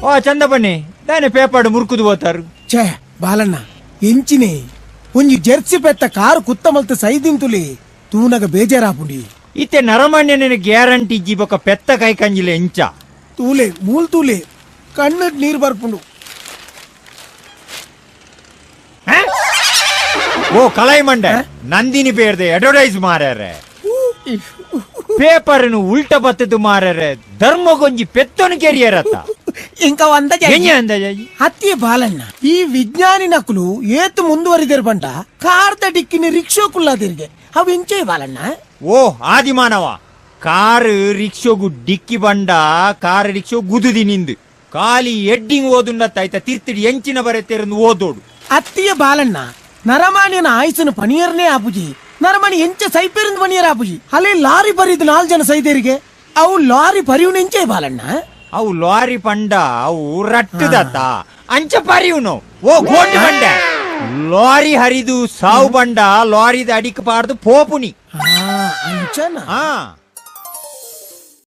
ಓ ಚಂದಪಣ್ಣೆ ದಾನೆ ಪೇಪರ್ಡ್ ಮುರ್ಕುದು ಹೋತಾರು. ಛೇ ಬಾಲಣ್ಣ ಎಂಚಿನೆ ಒಂಜಿ ಜೆರ್ಸಿ ಪೆತ್ತ ಕಾರು ಕುತ್ತಮಲ್ತ ಸೈದಿಂತುಲಿ ತೂನಗ ಬೇಜಾರಾಪುಂಡಿ. ಇತ್ತೆ ನರಮಾನ್ಯನ ಗ್ಯಾರಂಟಿ ಇಜ್ಜಿ ಬೊಕ ಪೆತ್ತ ಕೈ ಕಂಜಿಲೆ ಎಂಚ. ತೂಲೆ ಮೂಲ್ ತೂಲೆ ಕಣ್ಣು ನೀರು ಬರ್ಪುಂಡು. ಓ ಕಲೈ ಮಂಡೆ ನಂದಿನಿ ಪೇರ್ದೆ ಅಡ್ವರ್ಟೈಸ್ ಮಾರ್ಯಾರೆ, ಪೇಪರ್ ಉಲ್ಟ ಬತ್ತದು ಮಾರ್ಯಾರೆ, ಧರ್ಮಗೊಂಜಿ ಪೆತ್ತನು ಕೆರಿಯರತ್ತ. ಇಂಕ ಅಂದಾಜ ಅಂದಾಜಿ ಅತ್ತಿಯ ಬಾಲಣ್ಣ ಈ ವಿಜ್ಞಾನಿ ನಕಲು ಏತು ಮುಂದುವರಿದಿರ್ ಬಂಟ ಕಾರ್ದ ಡಿಕ್ಕಿನ ರಿಕ್ಷಾ ಕುಲ್ಲಾದಿರ್ಗೆ ಅವು ಎಂಚೆ ಬಾಲಣ್ಣ. ಓ ಆದಿಮಾನವ ಕಾರು ರಿಕ್ಷೋಗು ಡಿಕ್ಕಿ ಬಂಡ ಕಾರ್ ರಿಕ್ಷೋ ಗುದುದಿ ನಿಂದು ಖಾಲಿ ಎಡ್ಡಿಂಗ್ ಓದುಂಡತ್ತ ಆಯ್ತ ತಿರ್ತಿಡಿ ಎಂಚಿನ ಬರೆತೇರಂದು ಓದೋಡು. ಅತ್ತಿಯ ಬಾಲಣ್ಣ ನರಮಾನಿಯನ ಆಯುಸನು ಪನಿಯರ್ನೇ ಆಪುಜಿ, ನರಮಾನಿ ಎಂಚ ಸೈಪೇರಿಂದ ಪನಿಯರ್ ಆಪುಜಿ. ಅಲ್ಲೇ ಲಾರಿ ಬರಿದು 4 ಜನ ಸೈದೇರಿಗೆ ಅವು ಲಾರಿ ಪರಿವು ಎಂಚೆ ಬಾಲಣ್ಣ. ಅವು ಲಾರಿ ಪಂಡ ಅವು ರಟ್ಟುದತ್ತ ಅಂಚ ಪರಿವುನು. ಓ ಗೋಟು ಬಂಡ ಲಾರಿ ಹರಿದು ಸಾವು ಬಂಡ ಲಾರಿದ ಅಡಿಕ್ ಪಾರ್ದು ಪೋಪುನಿ. ಅಂಚನ.